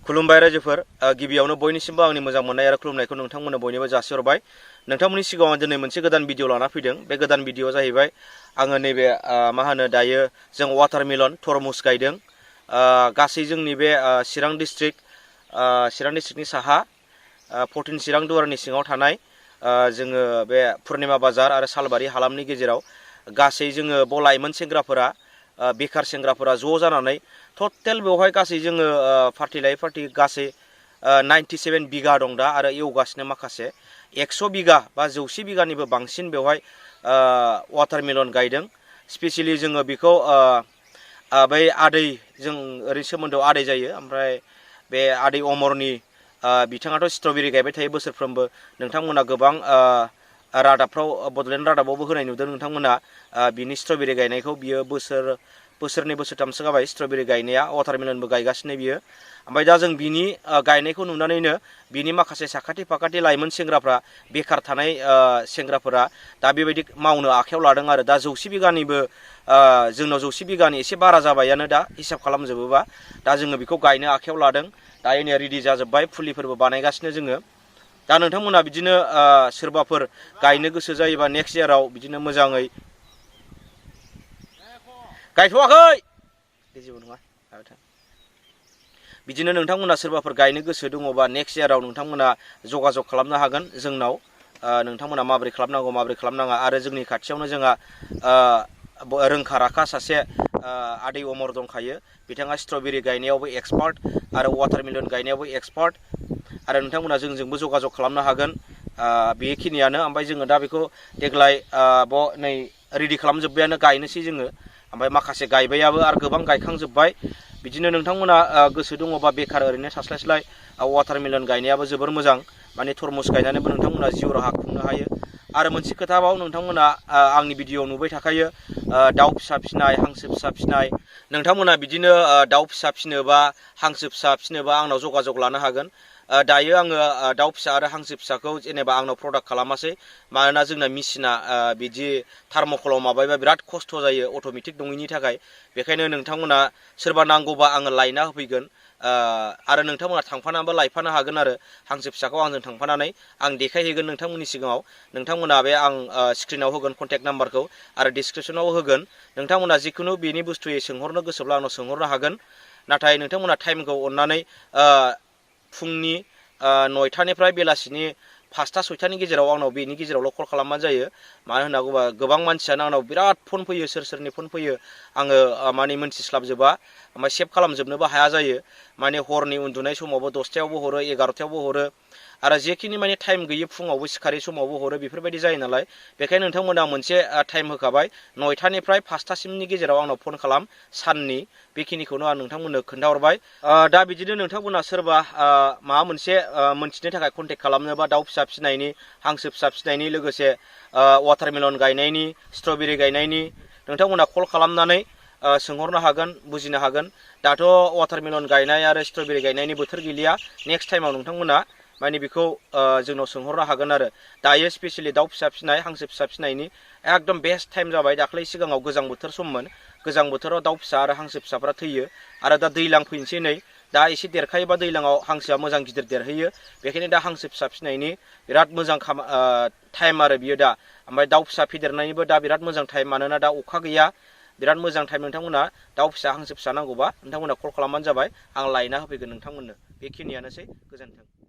खुलुमबाय रायजोफोर गिबियावनो बयनिसिमबो आंनि मोजां मोननाय आरो खुलुमनायखौ नोंथांमोननो बयनिबो जासिहरबाय। नोंथांमोननि सिगाङाव दिनै मोनसे गोदान भिडिअ लाना फैदों। बे गोदान भिडिअआ जाहैबाय आङो नैबे मा होनो दायो जों वाटारमेलन तरमुज गायदों। गासै जोंनि बे चिरां डिस्ट्रिक्टनि साहा 14 चिरां दुवारनि सिङाव थानाय जोङो बे पुर्निमा बाजार आरो सालबारि हालामनि गेजेराव गासै जोङो लाइमोन सेंग्राफोरा बेकार सेंग्राफोरा ज' जानानै टटेल बेवहाय गासै जोङो पार्टि लायै पार्टि गासै 97 बिगा दं दा आरो एवगासिनो माखासे 100 बिगा बा 100 बिगानिबो बांसिन बेवहाय वाटारमेलन गायदों। स्पेसियेलि जोङो बेखौ बै आदै जों ओरैनो सोमोन्दोआव आदै जायो। ओमफ्राय बे आदै अमरनि बिथाङाथ' स्ट्रबेरि गायबाय थायो बोसोरफ्रोमबो। नोंथांमोना गोबां रादाबफ्राव बड'लेण्ड रादाबावबो होनाय नुदों नोंथांमोना बिनि स्ट्रबेरि गायनायखौ। बियो बोसोरनै बोसोरथामसो जाबाय स्ट्रबेरि गायनाया, वाटारमेलनबो गायगासिनो बियो। ओमफ्राय दा जों बिनि गायनायखौ नुनानैनो बिनि माखासे साखाथि फाखाथि लाइमोन सेंग्राफ्रा बेकार थानाय सेंग्राफोरा दा बेबायदि मावनो आखायाव लादों आरो दा 100 बिगानिबो जोंनाव 100 बिगानि एसे बारा जाबायानो दा हिसाब खालामजोबोबा। दा जोङो बेखौ गायनो आखायाव लादों। दा नै रेडि जाजोब्बाय, फुलिफोरबो बानायगासिनो जोङो। दा नोंथांमोना बिदिनो सोरबाफोर गायनो गोसो जायोबा नेक्स्ट इयाराव बिदिनो मोजाङै गायथ'वाखै जेबो नङा बिदिनो नोंथांमोना सोरबाफोर गायनो गोसो दङबा नेक्स्ट इयाराव नोंथांमोना जगाजग खालामनो हागोन जोंनाव। नोंथांमोना माबोरै खालामनांगौ माबोरै खालामनाङा, आरो जोंनि खाथियावनो जोंहा रोंखा राखा सासे आदै अमर दंखायो। बिथाङा स्ट्रबेरि गायनायावबो एक्सपार्ट आरो वाटारमेलन गायनायावबो एक्सपार्ट। आरो नोंथांमोना जोंजोंबो जगाजग खालामनो हागोन। बेखिनियानो। ओमफ्राय जोङो दा बेखौ देग्लाय नै रेडि खालामजोब्बायानो, गायनोसै जोङो। ओमफ्राय माखासे गायबायाबो आरो गोबां गायखांजोब्बाय। बिदिनो नोंथांमोना गोसो दङबा बेकार ओरैनो थास्लायस्लाय वाटारमेलन गायनायाबो जोबोर मोजां। माने तरमुज गायनानैबो नोंथांमोना जिउ राहा खुंनो हायो। आरो मोनसे खोथाबाव, नोंथांमोना आंनि भिडिअ नुबाय थाखायो दाउ फिसा फिसिनाय, हांसो फिसा फिसिनाय। नोंथांमोना बिदिनो दाउ फिसा फिसिनोबा हांसो फिसा फिसिनोबा आंनाव जगाजग लानो हागोन। दायो आङो दाउ फिसा आरो हांसो फिसाखौ जेनेबा आंनाव प्रडाक्ट खालामासै, मानोना जोंना मेसिना बिदि थार्मकलाव माबायोबा बिराद खस्थ' जायो अट'मेटिक नङिनि थाखाय। बेखायनो नोंथांमोना सोरबा नांगौबा आङो लायना होफैगोन। आरो नोंथांमोना थांफानानैबो लायफानो हागोन आरो हांसो फिसाखौ आंजों थांफानानै आं देखायहैगोन नोंथांमोननि सिगाङाव। नोंथांमोना बे आं स्क्रिनाव होगोन कन्टेक्ट नाम्बारखौ आरो डिसक्रिपसनाव होगोन। नोंथांमोना जिखुनु बेनि बुस्थुयै सोंहरनो गोसोब्ला आंनाव सोंहरनो हागोन। नाथाय नोंथांमोना टाइमखौ अननानै फुंनि 9टानिफ्राय बेलासिनि 5टा 6टानि गेजेराव आंनाव बेनि गेजेरावल' कल खालामबानो जायो। मानो होनना बुङोबा गोबां मानसियानो आंनाव बिराद फन फैयो, सोरनि फन फैयो आङो माने मोनथिस्लाबजोबा। ओमफ्राय सेभ खालामजोबनोबो हाया जायो। माने हरनि उन्दुनाय समावबो 10टायावबो हरो, 11टायावबो हरो, आरो जेखिनि माने टाइम गैयै फुङावबो सिखारि समावबो हरो, बेफोरबायदि जायो नालाय। बेखायनो नोंथांमोना मोनसे टाइम होखाबाय, 9टानिफ्राय 5टासिमनि गेजेराव आंनाव फन खालाम साननि। बेखिनिखौनो आं नोंथांमोननो खोन्थाहरबाय। दा बिदिनो नोंथांमोना सोरबा माबा मोनसे मोनथिनो थाखाय कन्टेक्ट खालामनोबा दाउ फिसा फिसिनायनि, हांसो फिसा फिसिनायनि, लोगोसे वाटारमेलन गायनायनि, स्ट्रबेरि गायनायनि, नोंथांमोना कल खालामनानै सोंहरनो हागोन, बुजिनो हागोन। दाथ' वाटारमेलन गायनाय आरो स्ट्रबेरि गायनायनि बोथोर गैलिया। नेक्स्ट टाइमाव नोंथांमोना माने बेखौ जोंनाव सोंहरनो हागोन आरो। दायो स्पेसियेलि दाउ फिसा फिसिनाय, हांसो फिसा फिसिनायनि एकदम बेस्ट टाइम जाबाय। दाख्लै सिगाङाव गोजां बोथोर सममोन, गोजां बोथोराव दाउ फिसा आरो हांसो फिसाफ्रा थैयो। आरो दा दैज्लां फैनोसै नै, दा एसे देरखायोबा दैज्लाङाव हांसोआ मोजां गिदिर देरहैयो। बेखायनो दा हांसो फिसा फिसिनायनि बिराद मोजां टाइम आरो बियो दा। ओमफ्राय दाउ फिसा फेदेरनायनिबो दा बिराद मोजां टाइम, मानोना दा अखा गैया। बिराद मोजां टाइम। नोंथांमोना दाउ फिसा हांसो फिसा नांगौबा नोंथांमोना कल खालामबानो जाबाय, आं लायना होफैगोन नोंथांमोननो। बेखिनियानोसै, गोजोन्थों।